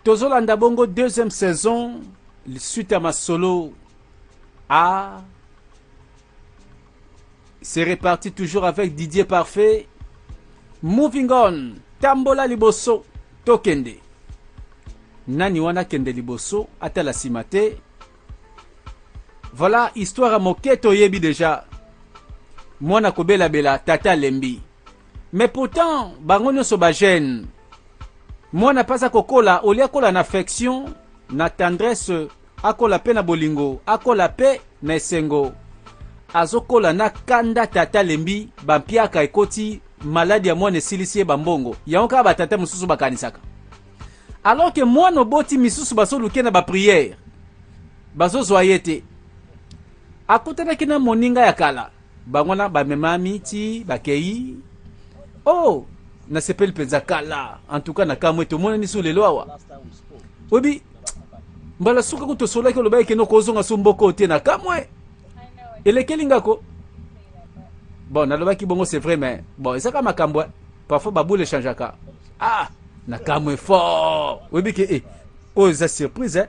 Tozolanda bongo deuxième saison suite ya masolo a c'est reparti toujours avec Didier Parfait. Moving on, tambola liboso tokende. Nani wana kende liboso atala sima te. Voilà histoire ya moke toyebi déjà. Mwana kobelabela tata alembi. Mais pourtant bango nyonso ba jeune. Mwana pe aza kokola olie akola na affection, na tendresse, akola pe na bolingo, akola pe na esengo. Azokola na kanda tata alembi, ba mpiaka ekoti, maladi ya mwana esilisi ye ba mbongo. Yango kaka ba tata mosusu bakanisaka. Alors que mwana oboti misusu bazoluke na ba prière. Bazozwa ye te. Akutanaki na moninga ya kala. Bango wana bamemami ti bakei. Oh, nasepeli mpenza kala. En tout cas nakamwe tomonani su lelo awa. Oyebi mbala suka kutu tosolaki olobaki kende okozonga su mboka oyo te nakamwe. Elekeli nga ko. Bon, nalobaki bongo c'est vrai mais bon ezaka makambo parfois baboule echangeaka. Ah, nakamwe fort. Oyebi ke eh oyo eza surprise eh.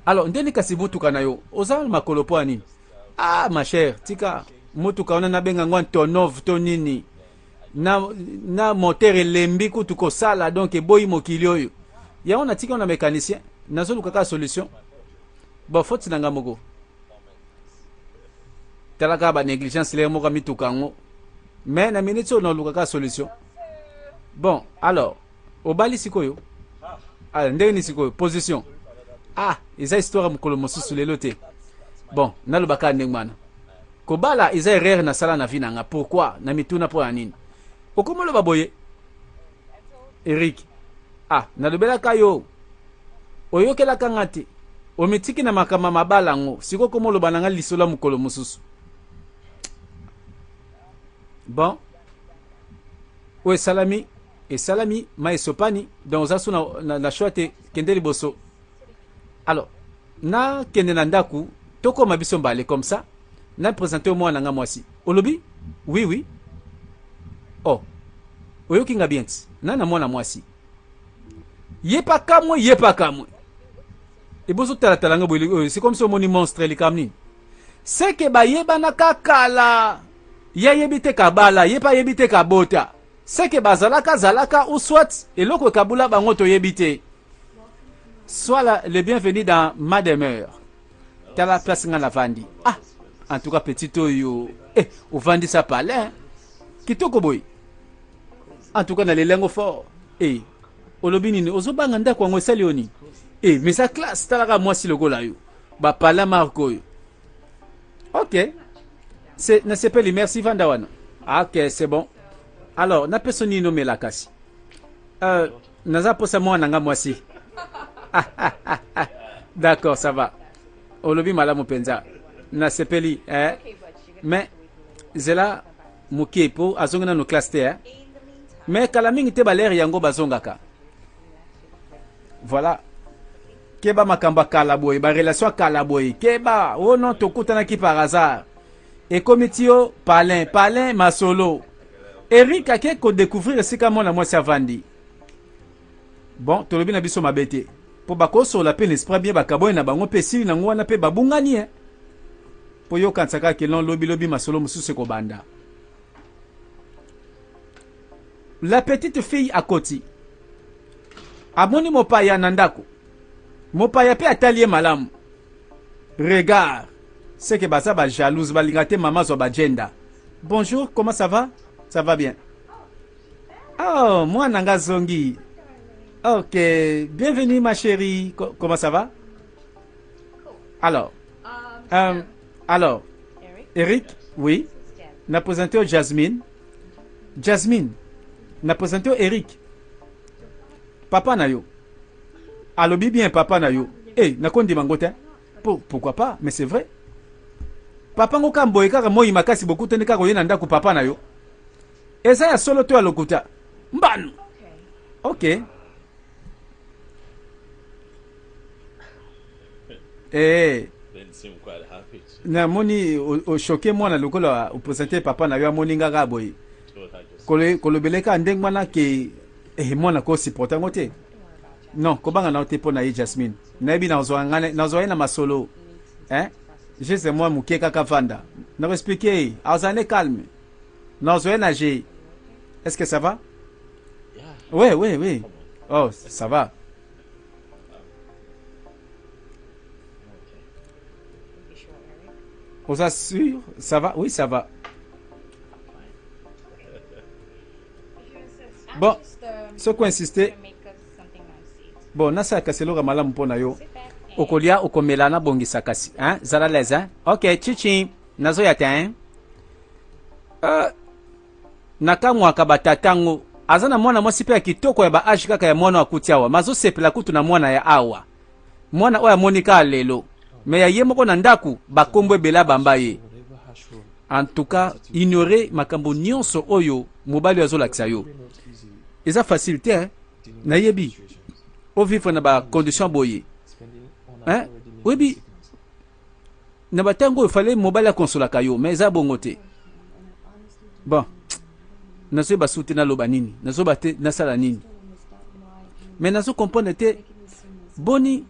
Alors ndeni kasi motuka na yo oza makolo mpo ya nini? Ah ma chère, tika motuka wana nabenga ngo Antonov to nini na, na moteur elembi kutu kosala donc eboyi mokili oyo yango natika na mécanicien nazoluka kaka solution bon faute na nga moko tala kaka ba négligence lere moko ya mituka yango mais na minute oyo naluka kaka solution bon alors obali sikoyo ah, ndenge nini sikoyo position ah eza histoire ya mokolo mosusu lelo te bon naloba kaka ndenge wana kobala eza erreur nasala na vie na nga pourquoi na mituna mpo ya nini okoma oloba boye Eric ah nalobelaka yo oyokelaka nga te omitiki na makambo ya mabala yango sikoyo okoma oloba na nga lisolo ya mokolo mosusu bon oyo esalami esalami mai esopani donc oza su na, na, na choix te kende liboso alors nakende na ndako tokoma biso mbale comme ça na présente yo mwana na nga mwasi olobi oui oui oh oyoki nga bien ti na na mwana mwasi ye pa kamwe ye pa kamwe ebozo talatala nga boye oyo c'est comme si omoni monstre likambo nini seke bayebanaka kala ye ayebi te kabala ye mpe ayebi te kabota seke bazalaka zalaka ou soit eloko ekabula bango toyebi te sois la, le bienvenu dans ma demeure tala place nga navandi ah en tout cas petit oyo eh, ovandisa palais kitoko boye en tout cas na lelengo fort eh, olobi nini ozobanga ndako yango esali yo nini eh, mais eza classe talaka mwasi lokola yo bapala marke oyo ok nasepeli merci vanda wana ok c'est bon alors napesa nini omela kasi euh, naza mposa mwana nga mwasi d'accord ça va olobi malamu mpenza nasepeli eh? mais zela moke mpo azongi nano classe te eh? mais kala mingi te balere yango bazongaka voilà keba makambo ya kala boye barelation ya kala boye keba o oh non tokutanaki par hasard ekomi ti yo palin palin masolo Eric ake kodécouvrir esika mwana mwasi avandi bon tolobi na biso mabe te mpo bakosola mpe l'esprit bien bakabwani na bango mpe esili nango wana mpe babungani e mpo yokanisa kaka kelon lobilobi masolo mosusu ekobanda La petite fille akoti. Amoni mopaya na ndako. Mopaya pe atali ye malamu. Regard. C'est que baza ba jalouse balinga te mama azwa ba jenda. Bonjour, comment ça va? Ça va bien. Oh, mwana nga zongi. Ok, bienvenue ma chérie. Comment ça va? Alors, alors, Eric, oui. Na présenté Jasmine. Jasmine, na présente yo Eric. Papa na yo. Alobi bien papa na yo. Eh, nakondima ngo te. Pour, pourquoi pas, mais c'est vrai. Papa ngo kamboye kaka moi makasi bokutani kaka oye na ndako papa na yo. Eza ya solo to ya lokuta? Mbanu. Ok. Eh. Namoni ochoke mwana lokola opresente papa na yo amoni nga kaka boye kolobele kaka ndenge wana ke eh, mwana ko supporte yango te. Non, kobanga na yo te mpo na ye Jasmine. Nayebi nazwa ngai nazwa ye na masolo. Hein? Juste moi moke kaka vanda. Nako expliquer ye. Azala ne calme. Nazwa ye na jeu. Est-ce que ça va? Oui, oui, oui. Oh, ça va. Oza sûr? Ça va? Oui, ça va. Bon, soki insiste bon nasala kasi eloko ya malamu mpo na yo okolia okomela nabongisa kasi hein? Zala l'aise hein? Ok, chichi nazoya te hein? Nakamwaka batata yango aza na mwana mwasi mpe ya kitoko ya ba age kaka ya mwana akuti awa mazosepela kutu na mwana ya awa mwana oyo amoni kaka lelo me ya ye moko na ndako bakombo ebele abamba ye. En tout cas, ignorer makambo nyonso oyo mobali oyo azolakisa yo eza facile te hein? Nayebi ovivre na bacondition boye hein? Oyebi na batango oyo fale mobali akonsolaka yo, mais eza bongo te. Bon, nazoyeba su te naloba nini, nazoyeba te nasala nini, mais nazo comprendre te boni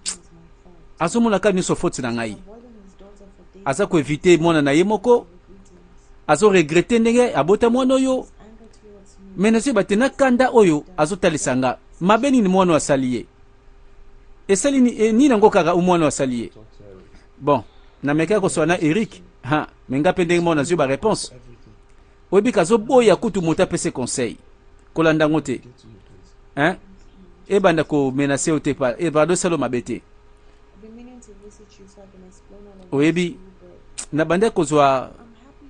azomona kaka nyonso faute na ngai. Aza koevite mwana na ye moko, azo regrete ndenge abota mwana oyo, me nazoyeba te na kanda oyo azotalisa nga mabe nini mwana oyo asali ye. Esali nini yango kaka mwana oyo asali ye. Bon, namekaki kosola na Eric ha, me nga mpe ndenge moko nazwi bareponse. Oyebi kazoboya kutu moto apese conseil, kolanda yango te hein? Ebanda komenase yo te, pardon, esalo mabe te. Oyebi nabandaki kozwa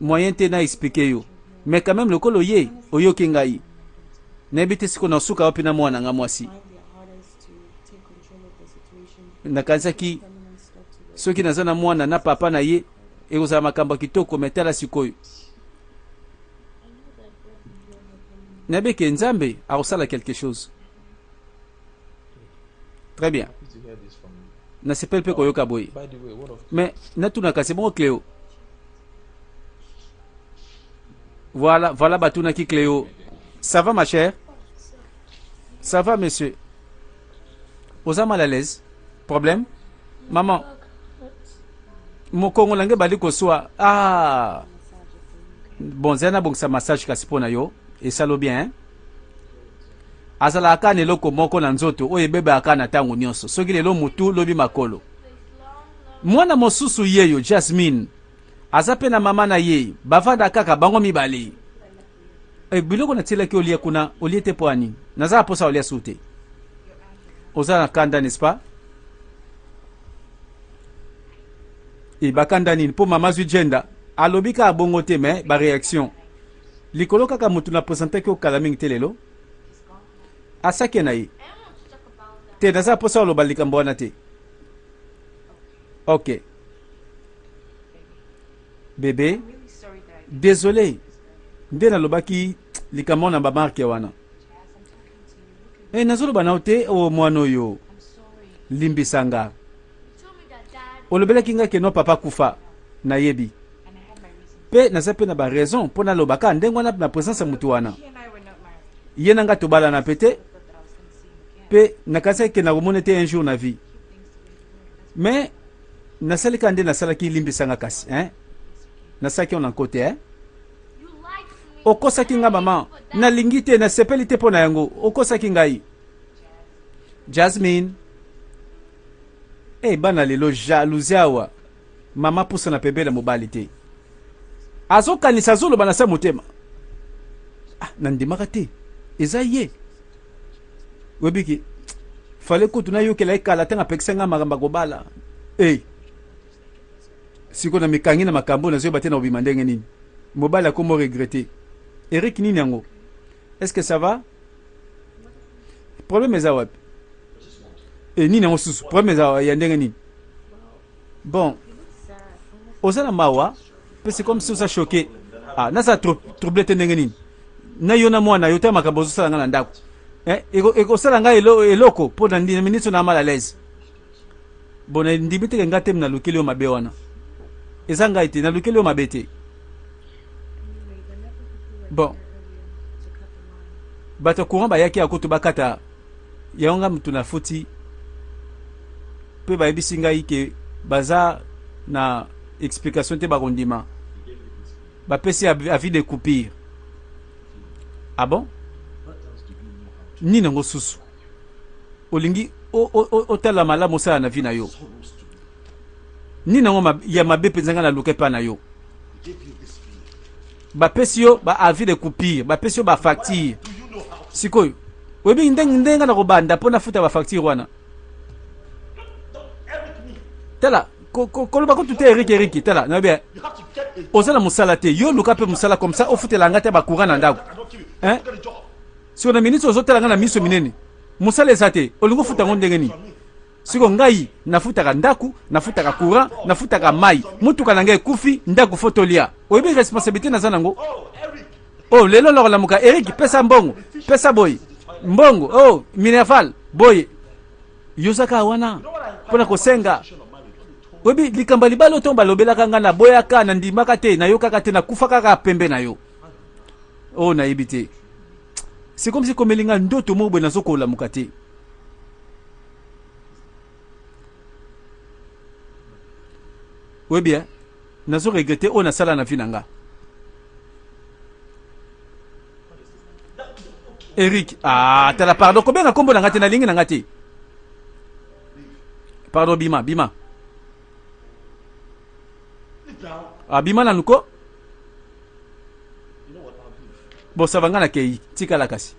moyen te na explike yo, mais quand même lokolo ye oyoki ngai. Nayebi te sikoyo nasuka wapi na mwana nga mwasi. Nakanisaki soki naza na mwana na papa na ye ekozala makambo ya kitoko, me tala sikoyo. Nayebi ke Nzambe akosala quelque chose. Très bien, nasepeli mpe koyoka boye. Mais natuna kasi bongo Cleo. Voilà, voilà, batunaki Cleo. Ça va, ma chère? Ça va, monsieur? Oza mal à l'aise? Problème, maman? Mokongo na ngai bali koswa. Ah bon, zela nabongisa massage kasi mpo na yo esalo bien hein? Azalaka kaka na eloko moko na nzoto oyo ebebaka kaka na ntango nyonso, soki lelo motu, lobi makolo. Mwana mosusu yeyo Jasmine aza mpe na mama na ye, bavanda kaka bango mibale. E, biloko natielaki olie kuna olie te mpo ani? Naza na mposa olia su te. Oza na kanda, n'est-ce pas? E, bakanda nini? Mpo mama azwi jenda alobi kaka bongo te, mais baréaction likolo kaka motu na presentaki okala mingi te lelo asake na ye te. Naza mposa oloba likambo wana te. Ok bebe, désolé nde nalobaki likambo na bamarke wana. E, nazoloba na yo te o mwana oyo, limbisa nga. Olobelaki nga ke no papa kufa, nayebi mpe naza mpe na baraison mpo naloba kaka ndenge wana na présence ya motu wana. Ye na nga tobalana mpe te, mpe nakanisaki ke nakomona te un jour na vie, mais nasali kaka nde nasalaki. Limbisanga kasi hein? Nasalaki yo na nko te hein? Okosaki nga mama, nalingi te, nasepeli te mpo na yango. Okosaki ngai Jasmine. Hey, bana lelo jalousie awa. Mama pusana pembeni na mobali te, azokanisa, azoloba na se motema: ah, nandimaka te eza ye. Oyebiki fale kutu nayokela ye kala ntango apekisa ngai makambo ya kobala. Hey, sikoyo na mikangi na makambo nazoyeba te na kobima ndenge nini. Mobali akomo regrete. Eric, nini yango? Est ce que ça va? Problème eza wapi? E, nini yango susu? Problème eza ya ndenge nini? Bon, oza na mawa mpe c'est comme si oza choqué. Ah, naza trouble te. Ndenge nini na yo na mwana yo te makambo ozosala ngai na ndako eh, ekosala ngai eloko mpo na miniti na mal à l'aise. Bon, ndimi teke ngai te nalukeli yo mabe wana, eza ngai te nalukeli yo mabe te. Bon, bato ya courant bayaki ya kutu bakata. Yango nga mutu nafuti mpe bayebisi ngai ke baza na explication te, bakondima. Bapesi avis de coupure. Ah bon? Nini yango susu olingi otala malamu osala na vie na yo? Nini yango ya mabe mpenza ngai naluka epai na yo? Bapesi yo ba avis de coupure, bapesi yo ba facture. Sikoyo oyebi ndenge ndenge na kobanda mpo nafuta ba facture wana? Tala, koloba kutu te. Erik, Erik, tala, nayebi oza na mosala te. Yo luka mpe mosala, comme ça ofutela nga te bacourant na ndako, hein? Siko na miniti ozotala nga na miso minene, mosala eza te, olingi ofuta yango ndenge nini? Siko ngai nafutaka ndako, nafutaka courant, nafutaka mai, motuka na ngai ekufi, ndako fo tolia. Oyebi responsabilité naza nango? Oh, lelo nakolamuka, Erik pesa mbongo, pesa boye mbongo, oh minerval boye. Yo ozaka wana mpona kosenga. Oyebi likambo ya libala oyo balobelaka ngai, naboyaka, nandimaka te, nayokaka te, nakufa kaka pembe na yo. Oyo nayebi te, c'est comme si komeli ngai ndoto moko boye, nazokolamuka te. Oyebi, nazo regretter oyo nasala na vie na nga. Eric, ah, tala, pardon, kobenga nkombo na nga te, nalingi na nga te, pardon. Bima, bima. Ah, bima nanu ko. Bon, ça va, nga nakei, tikala kasi.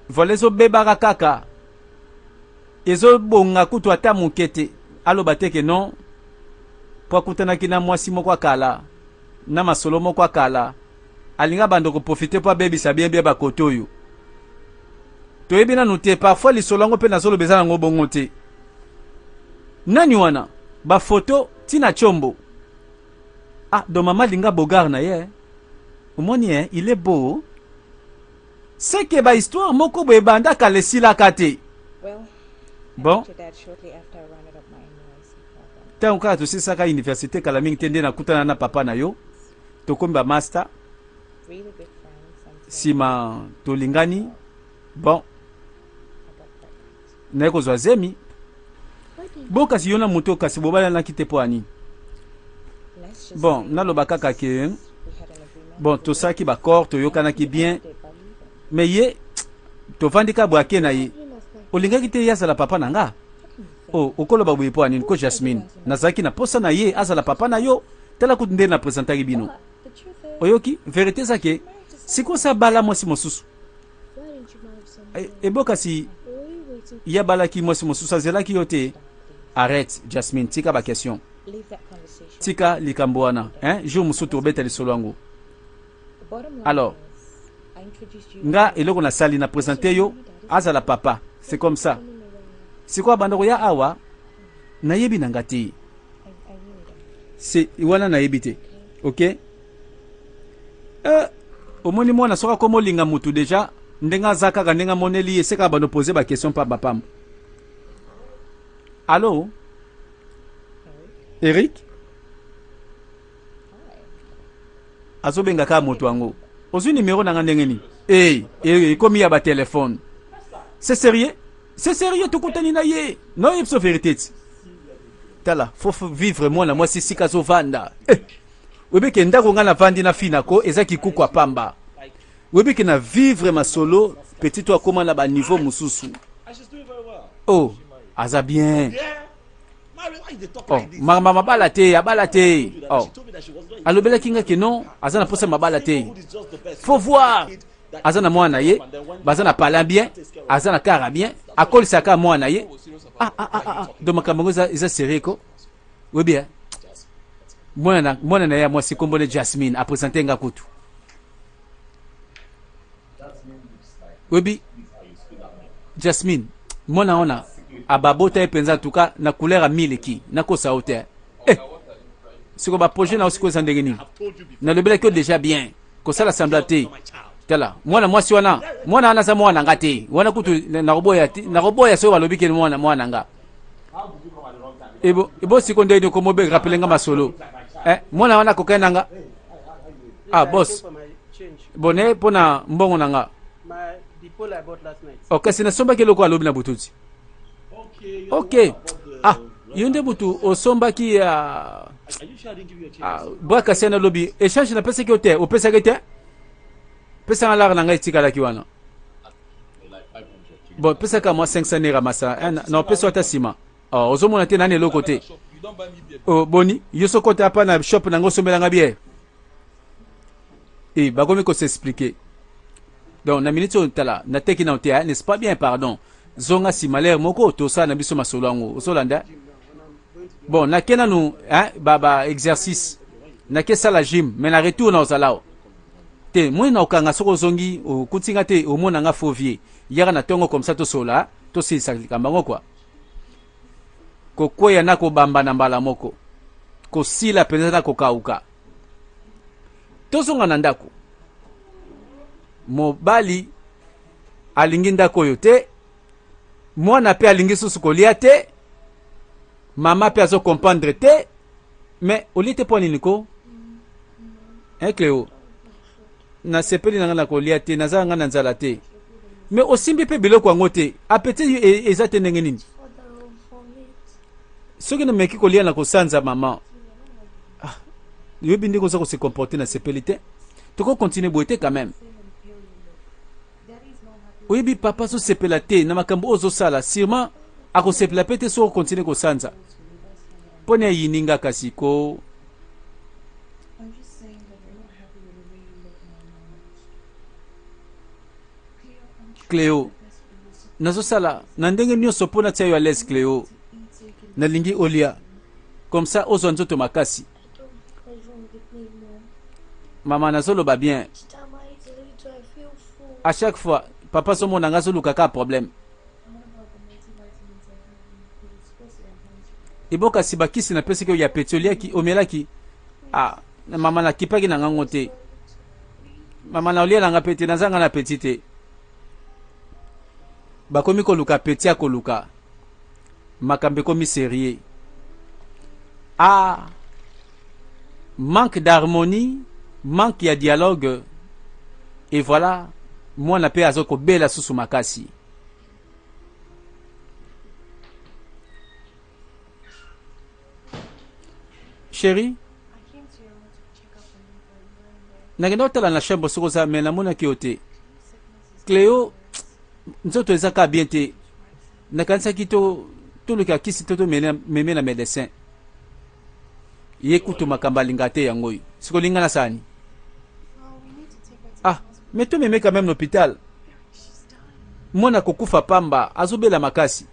Voilà, ezobebaka kaka, ezobonga kutu ata moke te. Aloba te ke non, mpo akutanaki na mwasi moko akala na masolo moko akala, alinga bando koprofiter mpo abebisa bien bien bakote oyo toyebi nanu te. Parfois lisolo yango mpe nazoloba eza nango bongo te. Nani wana bafoto ntina tiombo? Ah, donc mama alinga bogar na ye. Omoni, eh, il est beau. C'est que bahistoire moko boye ebanda kala, esilaka te. Bon, ntango kaka tosilisaka université, kala mingi te nde nakutana na papa na yo, tokomi bamaster, nsima tolingani. Bon, naye kozwa zemi. Bo kasi yo na moto kasi bobalanaki te mpo ya nini? Bon, naloba kaka ke bon, tosalaki baaccord, toyokanaki bien, mais ye tovandi kaka boye, ake na ye. Olingaki te ye azala papa na nga? O okoloba boye mpo ya nini ko? Jasmine, nazalaki na posa na ye azala papa na yo. Tala kutu nde na présentaki bino. Oyoki, vérité eza ke sikoyo sa bala mwasi mosusu. Ebo kasi ye abalaki mwasi mosusu, azelaki yo te. Arrête, Jasmine, tika baquestion, tika likambo wana, hein? Jour mosusu tobeta lisolo yango. Alors nga eloko nasali, na présente yo azala papa, c'est comme ça. Sikoyo abanda koya awa, nayebi na nga te, c'est wana nayebi te. Ok, omoni mwana soki akoma olinga mutu déjà, ndenge aza kaka, ndenge amoneli ye, seka bando pose baquestion pamba pamba. Allo, Eric azobenga kaka moto yango. Ozwi nimero na nga ndenge nini? E ekomi ya batelefone. C'est sérieux, c'est sérieux, tokutani na ye, naoyebi biso vérité ti. Tala, faut vivre mwana mwasi esika azovanda. Eh, oyebi ke ndako ngai navandi na finako eza kikuku ya pamba. Oyebi ke na vivre masolo petit to akóma na baniveau mosusu. Oh, aza bien. Oh, makambo mabala te, abala te. Oh, alobelaki nga ke non, aza na posa mabala te. Faut voir, aza na mwana na ye, baza na palin bien, aza na kara bien, akolisaka mwana na ye. Ah, ah, ah, ah. Donc makambo yango eza sérieux ko. Oyebi, eh? Mwana na ye ya mwasi, kombo ne Jasmine, aprésente nga kutu. Oyebi Jasmine, mwana wana ababota ye mpenza tuka na couleur ya miliki, nakosa yo te. Eh, siko baprojet na yo sikoyo eza ndenge nini? Nalobelaki yo déjà bien, kosala semblant te. Tala, mwana mwasi wana, mwana wana aza mwana nga te. Wana kutu nakoboya te, nakoboya soki balobi ke mwana nga. Ebo siko ndenge nini okomo rappeler nga masolo? Eh, mwana wana akokani na nga. Ah boss, bone mpona mbongo na nga. Oh, kasi nasombaki eloko alobi na butu ti. Ok. Ah, yo nde butu osombaki ya ah, bwa kasi na lobi échange napesaki yo te, opesaki te? Pesanga lar na ngai etikalaki wana. Bon, pesaka mwa 500 naira masa. Eh, na opesa ata nsima. Oh, ozomona te nani eloko te. Oh, boni, yo sokota apa na shop na ngo osombelanga bière. Et bakomi ko s'expliquer. Donc na minute oyo tala nateki nano te, n'est-ce pas bien pardon. Zonga nsima lere moko tosala na biso masolo yango ozolanda. Bon nake nanu hein, ba, ba exercice nake sala gym mais na retour na ozala awa te moi na okanga soki ozongi okuti nga te omona nga faux vieux yaka na tongo comme ça tosola tosilisa likambo yango quoi kokweya na kobamba na mbala moko kosila mpenza na kokauka Tozonga na ndako. Mobali alingi ndako oyo te, mwana pe alingi susu kolia te, mama pe azo comprendre te. Mais olie te mpo nini ko? Hein Cleo? Nasepeli na nga na kolia te, naza nga na nzala te. Mais osimbi pe biloko yango te, appétit e, eza te ndenge nini? Soki nameki kolia na kosanza mama. Ah, yoyebi ndenge oza kose comporter na sepeli te. Toko continuer boye te quand même. Oyebi papa azosepela te na makambo oyo ozosala, sûrement akosepela pe te soki okontinue kosanza. Mpo ni ayini nga kasi ko Cleo, nazosala na ndenge nyonso mpo natia yo à l'aise Cleo. Nalingi olia comme ça ozwa nzoto makasi. Mama nazoloba bien. À chaque fois papa azomona nga azoluka kaka problème. Ebo kasi bakisi napesaki yo ya peti oliaki omelaki? Ah, mama nakipaki na ngango te. Mama na olia nanga peti naza nga na peti te. Bakomi koluka peti ya koluka. Makambo ekomi sérieux. Ah, manque d'harmonie, manque ya dialogue. Et voilà, mwana pe azo kobela susu makasi. Chérie, nakenda kotala na chambre soki oza me namonaki yo te. Cleo, nzoto eza kaka bien te. Nakanisaki to toluka kisi to tomeme na médecin. Ye kutu makambo alinga te yango oyo. Sikoyo olinga nasala nini? Ah, mais tomeme quand même na hôpital. Mwana kokufa pamba, azobela makasi.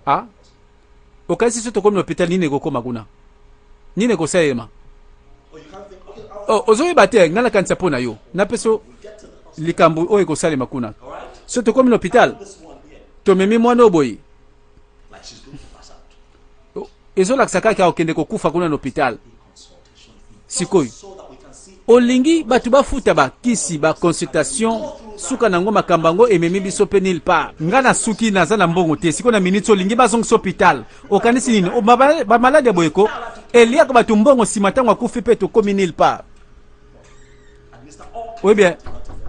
Ah, okanisi so tokomi na hôpital nini ekokoma kuna? Nini ekosalema? Oh, ozoyeba te, ngai nakanisa mpo na yo. Napesa likambo oyo ekosalema kuna. So tokomi na hôpital, tomemi mwana oyo boye. Ezolakisa kaka okende kokufa kuna na hôpital. Sikoyo olingi bato bafuta bakisi ba consultation, suka nango makambo yango ememi biso pe nulle part. Nga na suki naza na mbongo te, sikoyo na minute olingi bazongisa hôpital, okanisi nini? Ba malade ya boye ko eliaka bato mbongo nsima ntango akufi pe tokomi nulle part. Oyebi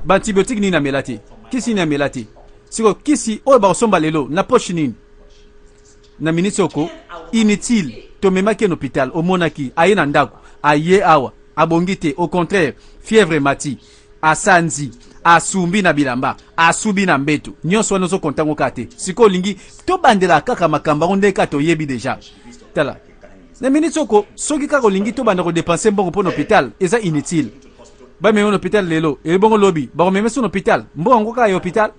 ba antibiotique nini amela te, kisi nini amela te, sikoyo kisi oyo bakosomba lelo na poche nini? Na minute oko inutile tomemaki ye na hôpital omonaki aye na ndako aye awa abongi te au contraire fièvre emati asanzi asumbi na bilamba asubi na mbeto nyonso wana ozokonta ngo kaka te sikoyo olingi tobandela kaka makambo yango nde kaka toyebi deja tala na minute oko soki kaka olingi tobanda kodepense mbongo mpo na hôpital eza inutile bamemi na hôpital lelo ebongo lobi bakomema so na hôpital mbongo yango kaka ya hôpital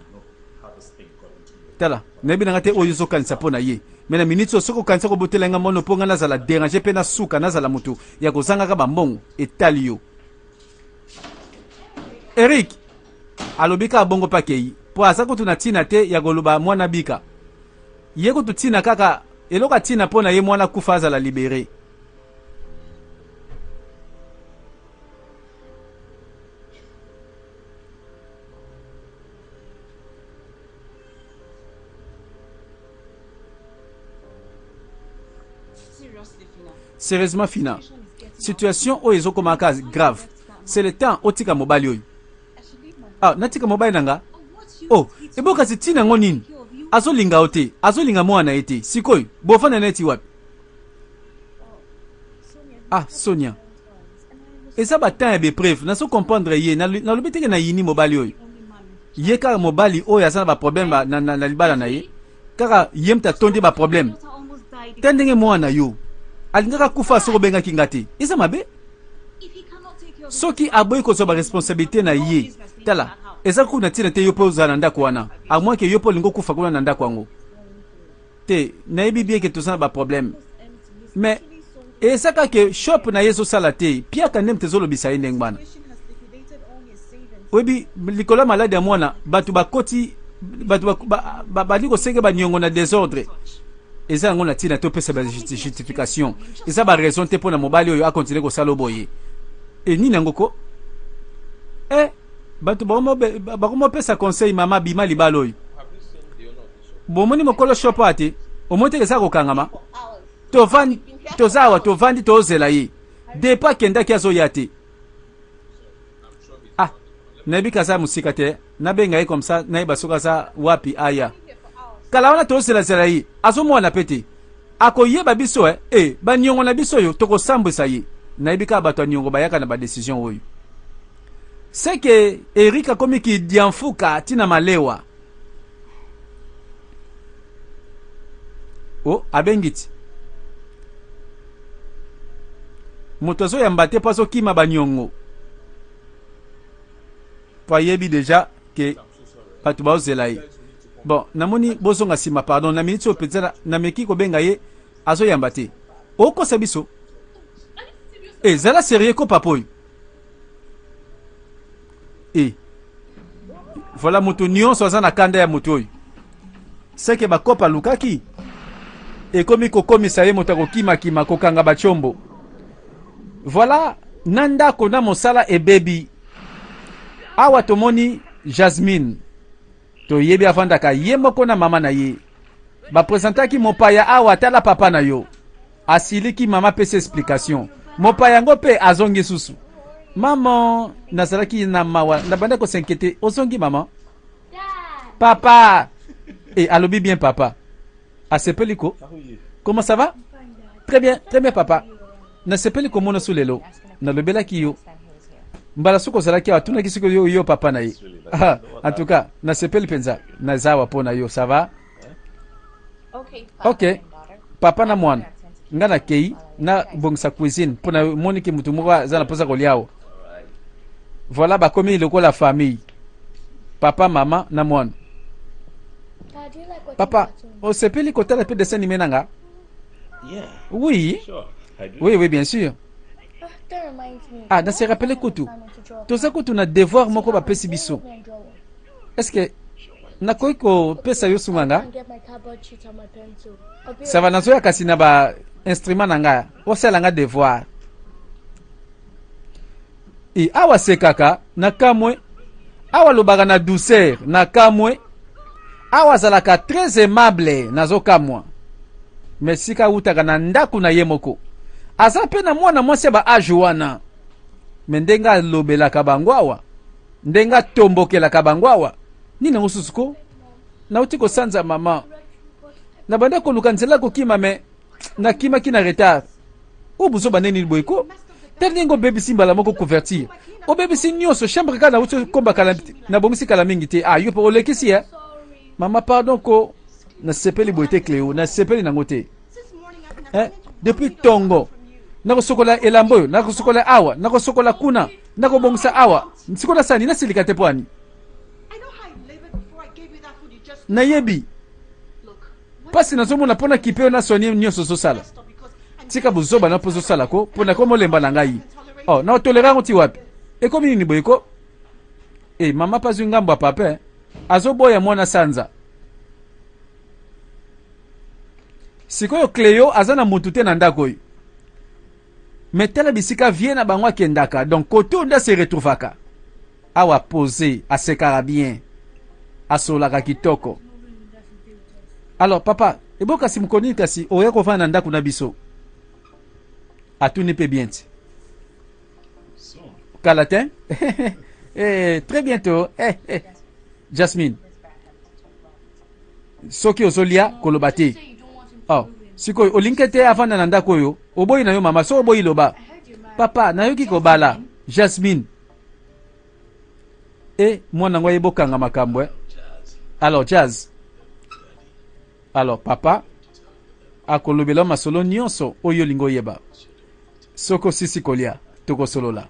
Tala, nayebi na nga te oyo ozokanisa mpo na ye. Mais na minute oyo soki okanisa kobotela nga mwana mpo nga nazala deranger mpe nasuka nazala moto ya kozangaka bambongo, etali yo. Eric alobi kaka bongo mpe akei mpo aza kutu na ntina te ya koloba mwana bika. Ye kutu ntina kaka eloko ya ntina mpo na ye mwana kufa azala libere. Sérieusement Fina, situation oyo ezokoma kaka grave. C'est le temps otika mobali oyo. Ah, natika mobali na nga? Oh, ebo kasi ntina yango nini? Azolinga yo te, azolinga mwana na ye te. Sikoyo, bofanda na ye ti wapi? Ah, Sonia. Eza ba temps ya bepreuve, nazo comprendre ye. Nalobi te ke nayini mobali oyo. Ye kaka mobali oyo aza na ba problème ba, na, na, na libala na ye. Kaka ye moto atondi ba problème. Ta ndenge mwana yo alingaka kufa soki obengaki nga te. Eza mabe. Soki aboyi kozwa ba responsabilité na ye, tala, eza kuna ntina te yo mpe ozala na ndako wana. À moins que yo mpe olingi okufa kuna na ndako yango. Te, nayebi bien ke toza na ba problème. Mais eza kaka ke shop na ye ezosala te. Piaka nde moto ezolobisa ye ndenge wana. Oyebi likolo ya maladi ya mwana, bato bakoti, bato bali kosenge baniongo na desordre. Eza yango na ntina te opesa ba justification. Eza ba raison te mpo na mobali oyo akontinue kosala boye. E nini yango ko? Eh, bato bakomopesa conseil mama bima libala oyo. Bomoni mokolo shop awa te, omoni te eza kokangama. Tovandi, toza awa tovandi tozela ye. Depuis akendaki azoya te. Ah, nayebi kaza mosika te, nabenga ye comme ça nayeba soki aza wapi aya. Kala wana tozelazela ye, azomwana pe te. Akoyeba biso eh, eh baniongo na biso oyo tokosambwisa ye. Nayebi kaka bato ya niongo bayaka na ba decision oyo. C'est que Eric akomi kidianfuka tina malewa. Oh, abengi ti. Moto azoyamba te mpo azokima baniongo. Po ayebi deja ke bato baozela ye. Bon, namoni bozonga nsima, pardon, na minute oyo mpenza nameki kobenga ye azoyamba te. Okosa biso. Eh, zala sérieux ko papa oyo. Eh. Voilà moto nyonso aza na kanda ya moto oyo. Seke bakopa alukaki ekomi kokomisa ye moto akokimakima kokanga bachombo. Voilà na ndako na mosala ebebi. Awa tomoni Jasmine toyebi avandaka ye moko na mama na ye. Bapresentaki mopaya awa, tala papa na yo. Asiliki mama apesi explication. Mopaya yango mpe azongi susu. Maman, nazalaki na mawa, nabanda ko s'inquiéter. Ozongi maman? Papa. Et alobi bien papa. Asepeli ko? Comment ça va? Très bien, très bien papa. Nasepeli komona su lelo. Nalobelaki yo. Mbala soki ozalaki awa, atunaki soki yo, yo papa na ye. Ah, en tout cas, nasepeli mpenza. Naza awa mpo na yo, ça va? Ok, papa na mwana. Nga nakei nabongisa cuisine mpo namoniki motu moko aza na mposa kolia awa. Voilà, bakomi lokola famille. Papa, mama na mwana. Papa, osepeli kotala mpe dessin animé na nga? Yeah. Oui. Sure. I do. Oui, oui, bien sûr. Ah, na se rappeler kutu. Toza kutu na devoir moko bapesi biso. Est-ce que nakoki kopesa yo sunga nga? Ça va, nazoya kasi na ba instrument na nga. Osala nga devoir. E awa sekaka na kamwe, awa alobaka na douceur na kamwe, awa azalaka très aimable nazokamwa. Mais sika awutaka na ndako na ye moko. Aza mpe na mwana mwasi ya ba age wana. Mais ndenge alobelaka bango awa, ndenge atombokelaka bango awa, nini yango susu ko? Nauti kosanza mama. Nabanda koluka nzela kokima mais nakimaki na retard. Oyo buzoba nde nini boye ko? Tala ndenge obebisi mbala moko couverture. Obebisi nyonso, chambre kaka nauti komba kala, nabongisi kala mingi te. Ah, yo pe olekisi eh? Mama pardon ko, nasepeli boye te Cleo, nasepeli nango te. Eh, depuis tongo nakosokola elamba oyo, nakosokola awa, nakosokola kuna, nakobongisa awa. Sikoyo nasala nini? Nasilika te mpo ani? Nayebi mpasi nazomona mpo na kipe oyo na soigne nyonso ozosala. Tika buzoba na mpo ozosala ko mpo nakomi olemba na ngai. Oh, na otolera yango ti wapi? Ekomi nini boye ko? Eh, mama mpe azwi ngambo ya papa eh. Azoboya mwana sanza. Sikoyo Cleo aza na mutu te na ndako oyo. Mais tala bisika vie na bango akendaka, donc kote oyo nde se retrouvaka. Awa posé, asekaka bien, asolaka kitoko. Alors papa, ebo kasi mokolo nini kasi oya kovanda na ndako na biso? Atuni mpe bien ti. Kala te. Eh, très bientôt. Eh, eh. Jasmine. Soki ozolia koloba te. Oh, sikoyo olingi te avanda na ndako oyo oboyi na yo mama so oboyi loba. Papa, nayoki kobala. Jasmine. E mwana yango aye bokanga makambo eh. Alors Jazz. Alors papa akolobela masolo nyonso oyo olingi oyeba. Soki osisi kolia, tokosolola.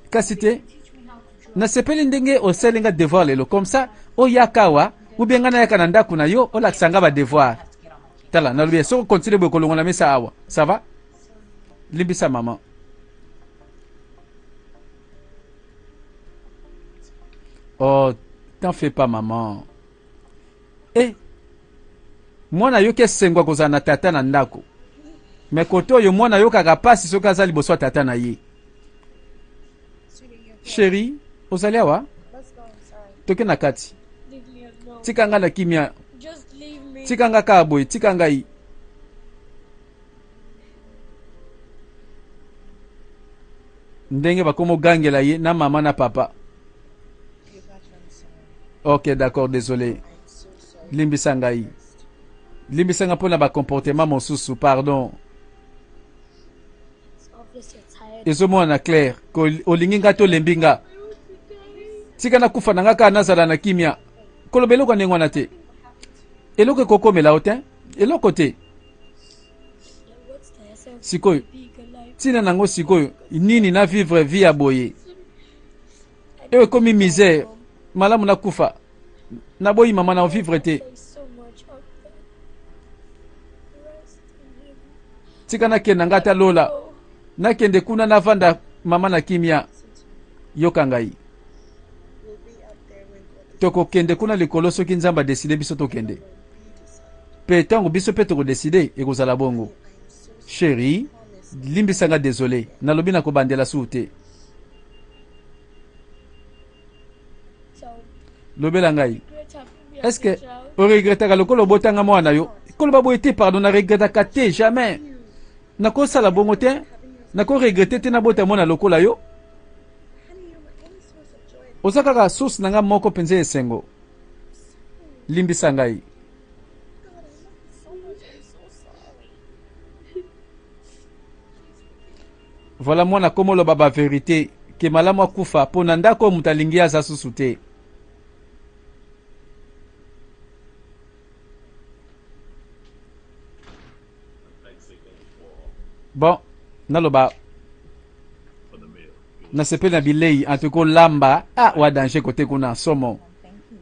Kasi te, nasepeli ndenge osali nga devoir lelo. Comme ça, oyaka awa, ou bien nga nayaka na ndako na yo, olakisa nga ba devoir. Tala, nalobi, soki okontinue boye kolongola mesa awa. Ça va? Limbisa maman. Oh, t'en fais pas maman. Eh, mwana ayoki esengo ya kozala na tata na ndako. Me kote oyo mwana ayokaka pasi soki aza liboso ya tata na ye. Chérie, ozali awa? Toke na kati. Tika nga na kimia. Tika nga kaka boye, tika ngai. Ndenge bakomo gangela ye na mama na papa. Ok, d'accord, désolé. Limbisa ngai. Limbisa nga mpona ba comportement mosusu, pardon. Ezomonana clair ko olingi nga to olembi nga. Tika nakufa na nga kaka nazala na kimia. Koloba eloko ya ndenge wana te. Eloko ekokomela yo te, eloko te. Sikoyo ntina nango sikoyo nini na vivre vie ya boye? Oyo ekomi misère, malamu nakufa. Naboyi mama na vivre te. Tika nakenda nga ata lola. Nakende kuna navanda mama na kimia. Yoka ngai. Tokokende kuna likolo soki Nzambe adeside biso tokende. Pe ntango biso pe tokodeside ekozala bongo. Chérie, limbisa nga désolé. Nalobi nakobandela susu te. Lobela ngai. Est-ce que oregretaka lokola obotanga mwana yo? Koloba boye te, pardon, na regretaka te, jamais. Nakosala bongo te, nakoregrete te nabota mwana lokola yo. Oza kaka source na nga moko mpenza ya esengo. Limbisa ngai. Voilà mwana komoloba ba verite ke malamu akufa po na ndako oyo moto alingi aza susu te. Bon, naloba nasepeli na bilei en tout cas olamba ah wa danger kote kuna somo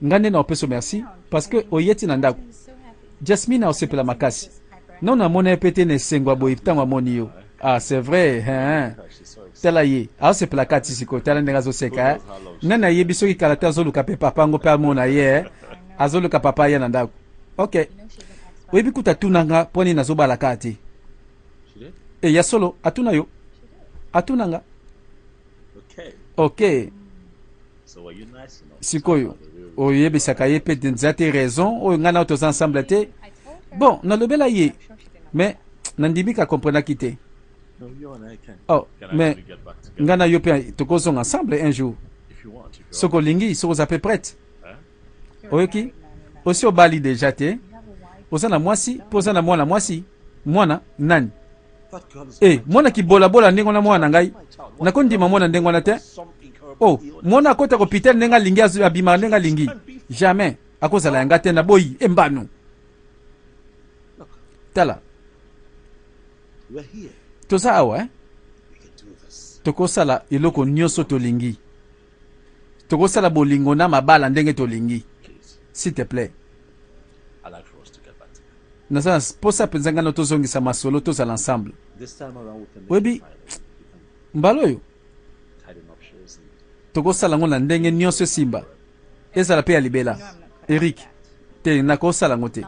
nga nde na opeso merci parce que oyeti na ndako Jasmine aosepela makasi non namona ye pe te na esengo ya boye ntango amoni yo ah c'est vrai hein tala ye aosepela kati sikoyo tala ndenge azoseka eh? nani ayebi soki kala te azoluka pe papa yango pe amona ye eh? azoluka papa ye na ndako ok oyebi kuta atuna nga mpo nini nazobala kaka te e ya solo atuna yo atuna nga ok sikoyo oyebisaka ye mpe nza te raison oyo ngai nao toza ensemble te bon nalobela ye mais nandimi ka comprenaki te oh mais ngai na yo mpe tokozonga ensemble un jour soki olingi soki oza mpe prête oyoki osi obali deja te oza na mwasi mpe oza na mwana mwasi mwana nani e mwana kibolabola ndenge wana mwana na ngai nakondima mwana ndenge wana te o oh, mwana akota kopitele ndenge alingi abimaka ndenge alingi jamais akozala ya ngai te naboyi embano tala toza awa eh? tokosala eloko nyonso tolingi tokosala bolingo na mabala ndenge tolingi s'il te plaît naza na posa mpenza ngai na tozongisa masolo tozala ensemble oyebi mbala oyo tokosala yango na ndenge nyonso esimba ezala mpe ya libela Eric te nakosala yango te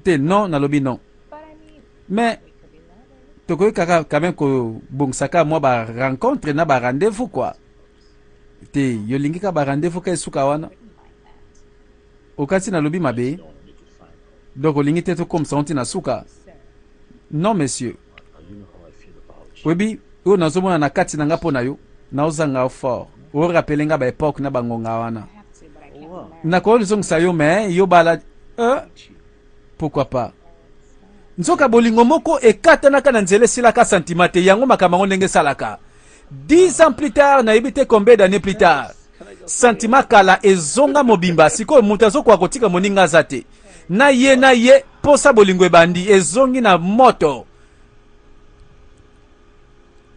te non nalobi non mais tokoki kaka quand même kobongisa kaka mwa ba rencontre na ba rendez-vous quoi te yolingi kaka ba rendez-vous ka esuka wana okati nalobi mabe donc olingi te tokomisa ngo ntina suka non monsieur oyebi oyo nazomona na kati na nga mpo na yo. Naozanga yo fort. O rappeler nga ba epoque na ba ngonga wana. Nakoki kozongisa yo mais yo bala euh, pourquoi pas. Nzoka bolingo moko ekatanaka na nzela esilaka sentiment te yango makambo yango ndenge esalaka. 10 ans plus tard nayebi te combien d'années plus tard sentiment kala ezonga mobimba sikoyo moto azokoka kotika moninga aza te na ye na ye posa bolingo ebandi ezongi na moto.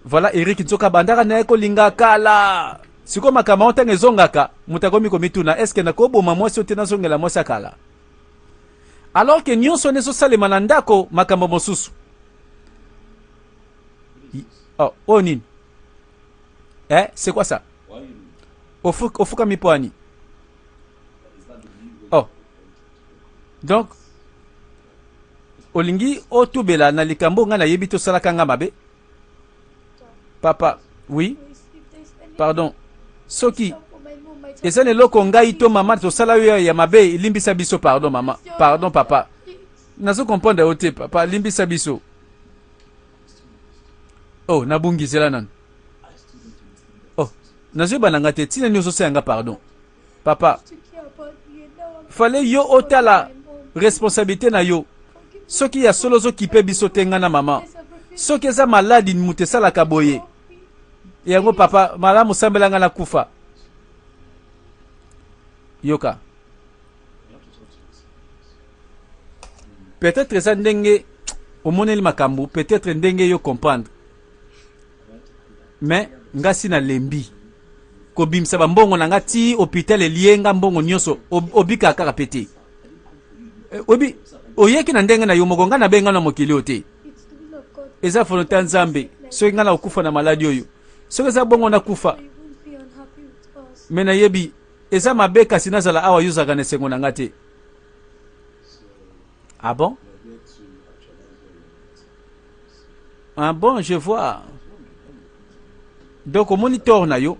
Voilà Eric nzoka bandaka naye kolinga kala. Sikoyo makambo yango ntango ezongaka moto akomi komituna eske nakoboma mwasi oyo te nazongela mwasi ya kala alors que nyonso wana ezosalema na ndako makambo mosusu. Oh, oyo nini eh, c'est quoi ça? Ofukami mpo ani? Oh. Donc olingi otubela na likambo ngai nayebi te osalaka nga mabe papa. Oui, pardon, soki eza na eloko ngai to mama tosala yo ya mabe, limbisa biso. Pardon mama, pardon papa, nazo comprendre yo te papa, limbisa biso. Oh, nabungizela nanu. Oh, nazoyeba na nga te ntina nini ozosala nga pardon papa. Fale yo otala responsabilité na yo. Soki ya solo ozokipe biso te nga na mama, soki eza maladi moto esalaka boye yango papa, malamu osambela nga nakufa. Yoka, peut-être eza ndenge omoneli makambo, peut-être ndenge yo comprendre, mais nga si nalembi kobimisa bambongo na nga ti hôpital elie nga mbongo nyonso, obikaka kaka pe te. Oyebi oyeki na ndenge na yo moko, nga nabenga na mokili oyo te, eza volonté ya Nzambe. Soki nga nakokufa na maladi oyo, soki eza bongo nakufa, me nayebi eza mabe, kasi nazala awa yo ozalaka na esengo na nga te. Ah bon? Ah bon, je vois. Donc omoni tort na yo.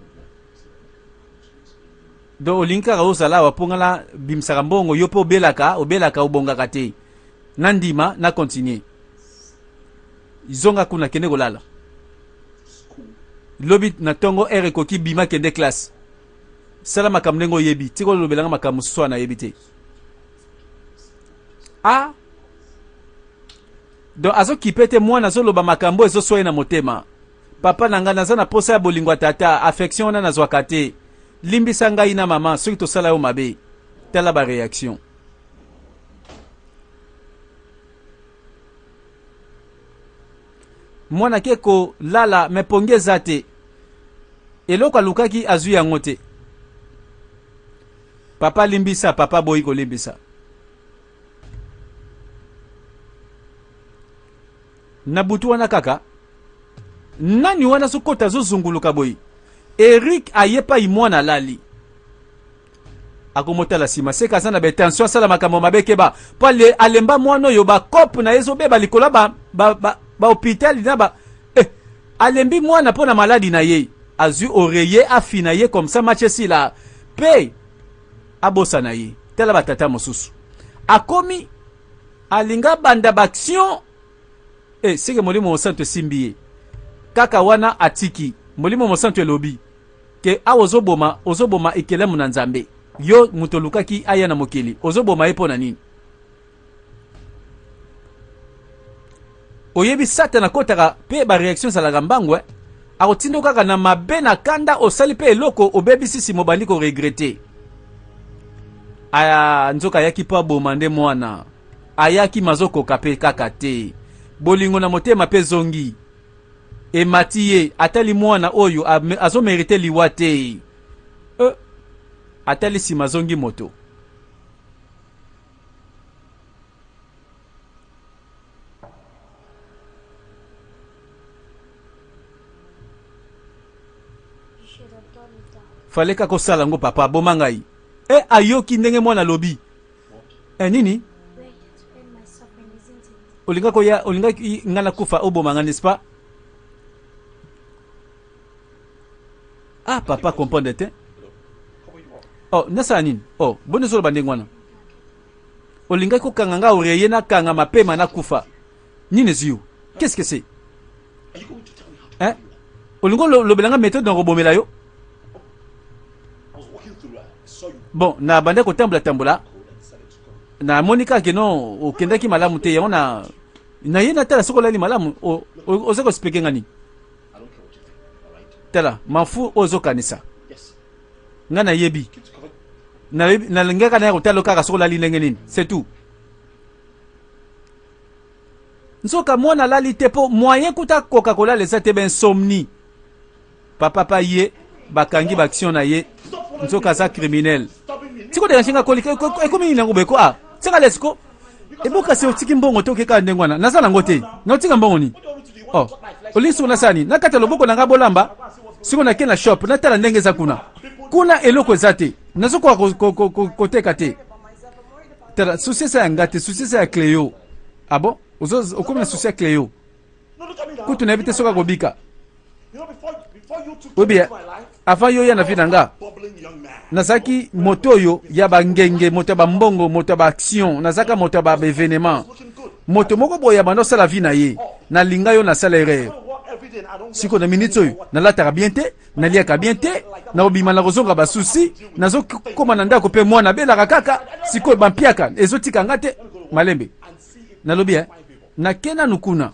Donc olingi kaka ozala awa mpo nga nabimisaka mbongo, yo mpe obelaka, obelaka, obongaka te. Nandima na continue. Zonga kuna, kende kolala. Lobi na ntongo heure ekoki, bima kende classe. Sala makambo ndenge oyebi. Tika olobelanga makambo mosusu wana nayebi te. Ah donc azokipe te mwana azoloba makambo ezoswa ye na motema. Papa na ngai, naza na posa ya bolingo ya tata, affection wana nazwaka te. Limbisa ngai na mama soki tosala yo mabe. Tala ba reaction. Mwana ke kolala me pongi eza te. Eloko alukaki azwi yango te. Papa limbisa, papa boyi kolimbisa. Na butu wana kaka nani wana azokota azozunguluka boye? Eric aye pai mwana alali, akomotala nsima seka aza na betension asala makambo mabe. Keba mpo alemba mwana oyo, bakope na ye ezobeba likolo ya bahôpital ba na ba alembi mwana mpo na maladi na ye. Azwi oreiller afina ye comme ça match esila mpe abosana ye. Tala batata mosusu akomi alinga banda baaction seke Molimo Mosantu esimbi ye kaka wana atiki. Molimo Mosantu elobi ke awa ozoboma, ozoboma ekelemu na Nzambe. Yo moto olukaki aya na mokili, ozoboma ye mpo na nini? Oyebi Satana akotaka mpe bareaction ezalaka mbangu eh? Akotinda kaka na mabe na kanda, osali mpe eloko obebisi, nsima obandi koregretter. Aya nzoka ayaki mpo aboma nde mwana. Ayaki mazokoka mpe kaka te, bolingo na motema mpe ezongi emati ye. Atali mwana oyo azomerite liwa te. Atali nsima azongi moto. You should have done it, Dad. Fale kaka osala yango papa, aboma ngai. Ayoki ndenge mwana alobi nini? We're here to end my suffering, isn't it? Olingaki oya, olingaki ngai nakufa, oboma ngai, n'est-ce pas? Ah papa, comprendre te. Oh, nasala nini? Oh, boni ozoloba ndenge wana? Olingaki kokanga ngai oreiller, nakanga mapema, nakufa. Nini ezwi yo? Qu'est-ce que c'est, hein? Olingi olobela nga methode na kobomela yo? Bon, na banda kotambola tambola, namoni kaka ke non, okendaki malamu te, yango na na ye natala soki olali malamu, oza ko expliquer nga nini? Tala, m'en fous oyo ozokanisa. Nga nayebi. Nalingaka naya kotala kaka soki olali ndenge nini, c'est tout. Nzoka mwana alali te po moyen kuta akoka kolala eza te ba insomnie. Papa pa ye bakangi ba action na ye nzoka aza criminel. Tiko derange nga kolika ekomi nini yango boye ko ah tika lesi ko ebo kasi otiki mbongo te okeka ndenge wana naza nango te na otika mbongo nini oh olingi siko nasala nini nakata loboko na nga bolamba siko nake na shop natala ndenge eza kuna kuna eloko eza te nazokoka koteka te tala susi eza ya nga te susi eza ya Cleo ah bon okomi na susi ya Cleo kutu nayebi te soki akobika oyebi avant yo ya na vie na nga nazalaki moto oyo ya bangenge moto ya bambongo moto ya baaction nazalaka moto ya baevenement moto moko boye abanda osala vie na ye nalinga yo nasala erreur sikoyo na minute oyo nalataka bien te naliaka bien te nakobima nakozonga basusi nazokoma na ndako mpe mwana abelaka kaka sikoyo bampiaka ezotika nga te malembe nalobi eh, nake nanu kuna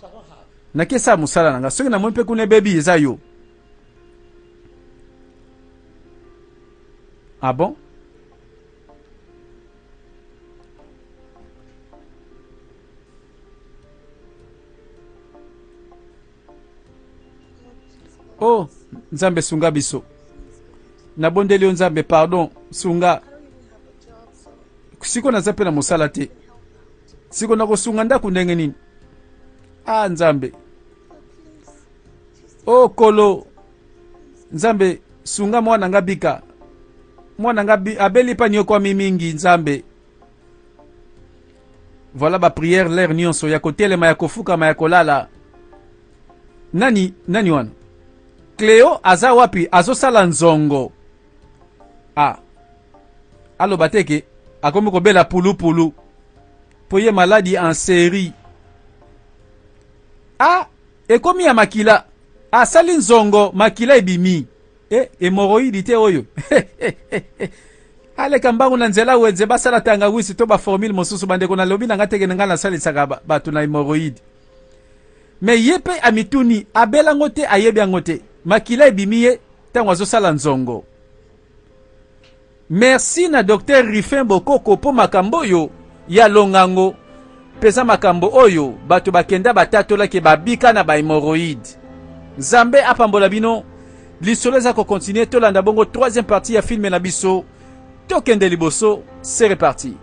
nake sala mosala na nga soki namoni mpe kuna ebebi eza yo ah bon Oh, Nzambe sunga biso. Nabondeli yo Nzambe pardon, sunga. Siko naza mpe na mosala te. Siko nakosunga ndako ndenge nini? Ah Nzambe. Oh Kolo. Nzambe sunga mwana nga bika. Mwana nga abeli pa nyokwami mingi Nzambe. Voilà ba prière l'air nyonso ya kotelema ya kofukama ya kolala. Nani nani wana? Cleo aza wapi? Azosala nzongo. Ah. Aloba te ke akomi kobela pulupulu. Po ye maladi en série. Ah, ekomi ya makila. Asali nzongo makila ebimi. Eh, hemorroïde te oyo. Aleka mbangu na nzela wenze basala tangawisi to ba formule mosusu bandeko nalobi na nga teke na nga nasalisaka bato na hemorroïde. Mais ye pe amituni abela ngo te ayebi yango te. Makila ebimi ye ntango azosala nzongo. Merci na Docteur Rufin Bokoko po makambo oyo ya longango peza makambo oyo bato bakenda batatola ke babika na ba hemorroïde. Nzambe apambola bino. Lisolo eza ko continuer tolanda bongo troisième partie ya film na biso. Tokende liboso, c'est reparti.